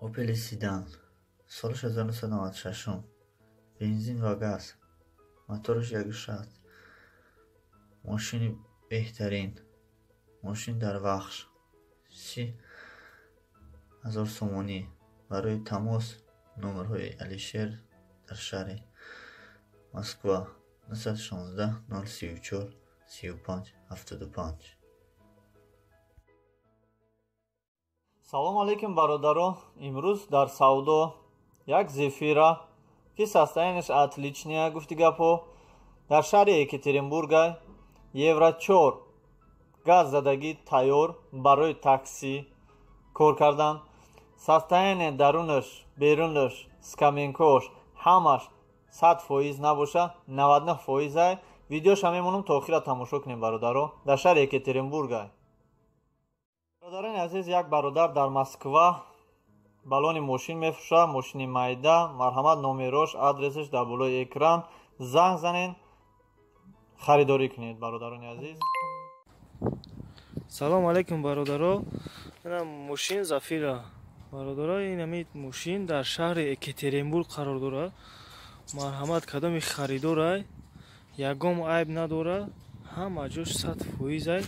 Опели Седан, соли 1996, бензин ва газ, мотораш 1.6, мошини беҳтарин, мошин дар Вахш, 30 000 сомонӣ. Барои тамос номерҳои Алишер дар шаҳри Москва 916 034 35 75. Салом алейкум, бародаро. Имрӯз дар савдо як Зефира, ки состоянияш отличная, гуфти гапҳо, дар шаҳри Екатеринбурга, Евро 4, газ задагӣ тайёр барои такси кор кардан. Состояние дарунаш, берунаш, скаменкош ҳамаш 100% набоша, 99%. Видеоша мемонам, то охира тамошо кунем, бародаро. Дар шаҳри Екатеринбурга. Бародарони азиз, як бародар дар Москва балони мошин мефурӯшад, мошини майда. Марҳамат, номерош, адресаш дар болои экран, занг занед, харидорӣ кунед, бародарони азиз. Салом алейкум, бародаро. Ина мошин Зафира. Бародаро, ин ҳамин мошин дар шаҳри Екатеринбург қарор дорад. Марҳамат, кадоми харидорай, ягон айб надорад, ҳама ҷош 100%.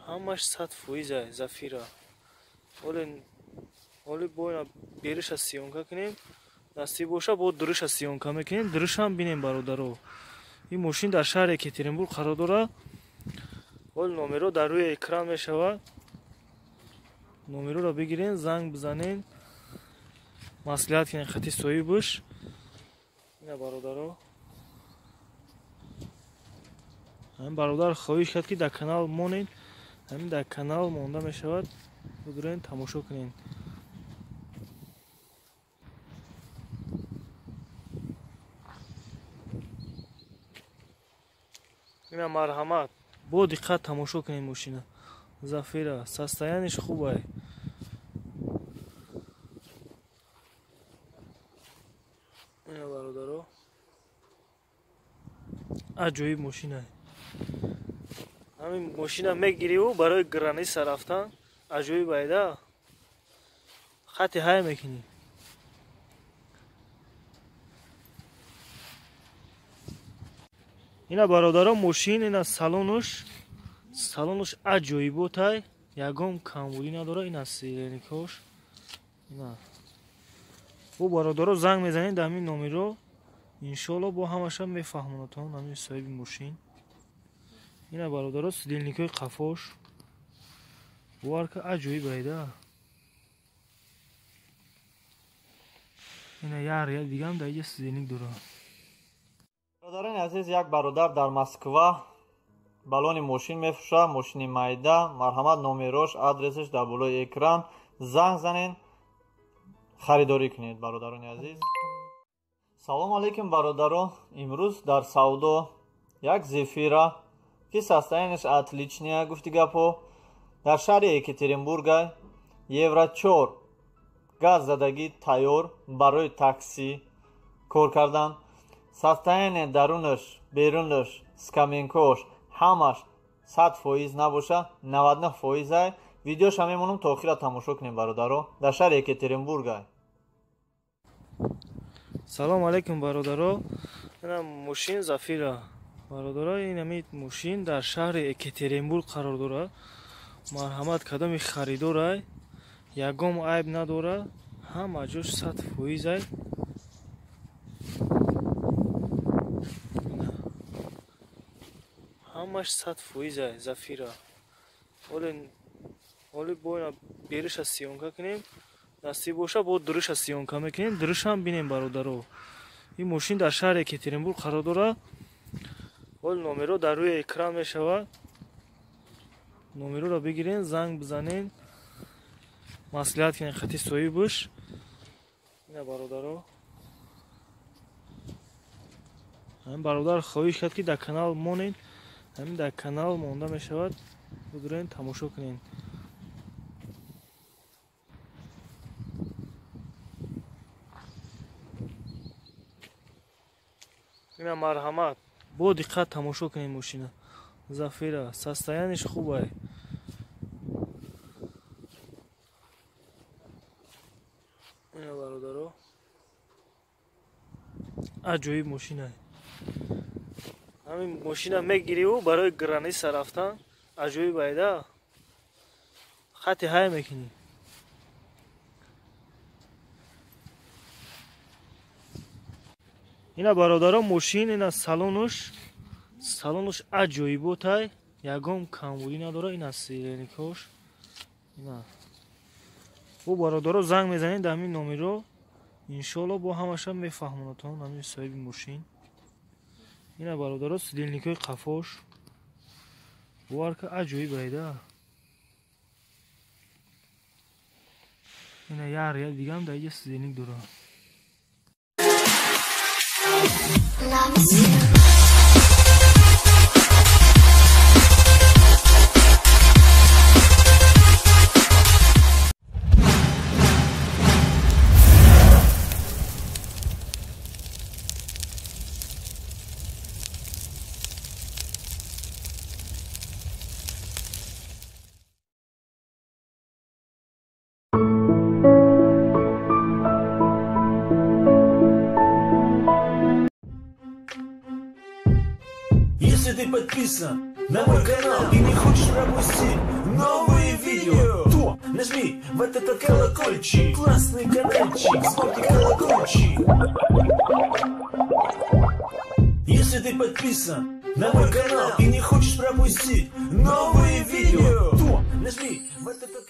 Ҳамаш 100%, Зафира. Ҳоли бояд бериша съёмка кунем, насиб боша бо дуруша съёмка мекунем, дурушам бинем, бародаро. Ин мошин дар шаҳри Екатеринбург қарор дорад. Ҳол номеро дар рӯи экран мешавад. Номероро бигирен, занг бизанен, маслиҳат кунен хати соҳибаш. Ина бародаро, ҳамин бародар хоҳиш кард, ки дар канал монед. Ҳамин дар канал монда мешавад, бидурен, тамошо кунед. Ина марҳамат, бо диққат тамошо кунед мошина. Зафира, состоянияш хубай. Ина бародаро, аҷоиб мошина. Ҳамин мошина мегириву барои граница рафтан аҷоиб айда, хати ҳай мекунӣ. Ина бародаро, мошин, ина салонуш, салонуш аҷоиботай, ягон камбудӣ надорад. Ина силеникош. Ина бо бародаро занг мезанед дар ҳамин номеро, иншоалло бо ҳамаша мефаҳмонатон ҳамин соҳиби мошин. Ина бародаро, сидельникои қафош, бовар ка, аҷоиб айда. Ина як як дигам дар иҷа сидельник дорад. Бародарони азиз, як бародар дар Москва балони мошин мефурӯшад, мошини майда. Марҳамат, номерош, адресаш дар болои экран, занг занед, харидорӣ кунед, бародарони азиз. Салом алейкум, бародаро. Имрӯз дар савдо як Зефира, ки состоянияш отличная, гуфти гапҳо, дар шаҳри Екатеринбурга, Евро 4, газ задагӣ тайёр барои такси кор кардан. Состояние дарунаш, берунаш, скаменкош ҳамаш 100% набоша, 99%. Видеоша мемонам, то охира тамошо кунем, бародаро. Дар шаҳри Екатеринбурга. Салом алейкум, бародаро. Ина мошин Зафира. Бародаро, ин ҳамин мошин дар шаҳри Екатеринбург қарор дорад. Марҳамат, кадоми харидорай, ягон айб надорад, ҳама ҷош 100%. Ҳамаш 100%, Зафира. Ҳоли бояд бериша съёмка кунем, насиб боша бо дуруша съёмка мекунем, дурушам бинем, бародаро. Ин мошин дар шаҳри Екатеринбург қарор дорад. Ҳол номеро дар рӯи экран мешавад. Номероро бигирен, занг бизанен, маслиҳат кунен хати соҳибаш. Ина бародаро, ҳамин бародар хоҳиш кард, ки дар канал монед. Ҳамин дар канал монда мешавад, бидурен, тамошо кунед. Ина марҳамат, бо диққат тамошо кунед мошина. Зафира, состояниш хубай. Ина бародаро. Аҷоиб мошина. Ҳамин мошина мегириву барои граница рафтан аҷоиб айда. Хати ҳай мекунӣ. Ина бародаро мошин, ина салонуш, салонуш аҷоиботай, ягон камбудӣ надора, ина сиреникош. Ина. Бо бародаро занг мезанед дар ҳамин номеро, иншоалло бо ҳамаша мефаҳмонатон ҳамин соҳиби мошин. Ина бародаро сидельникои қафош. Бовар ка аҷоиб айда. Ина яр я дигам дар иҷа сидельник дора. Если ты подписан на мой канал и не хочешь пропустить новые видео, то нажми вот этот колокольчик, классный каналчик, звонкий колокольчик. Если ты подписан на мой канал и не хочешь пропустить новые видео, то нажми вот этот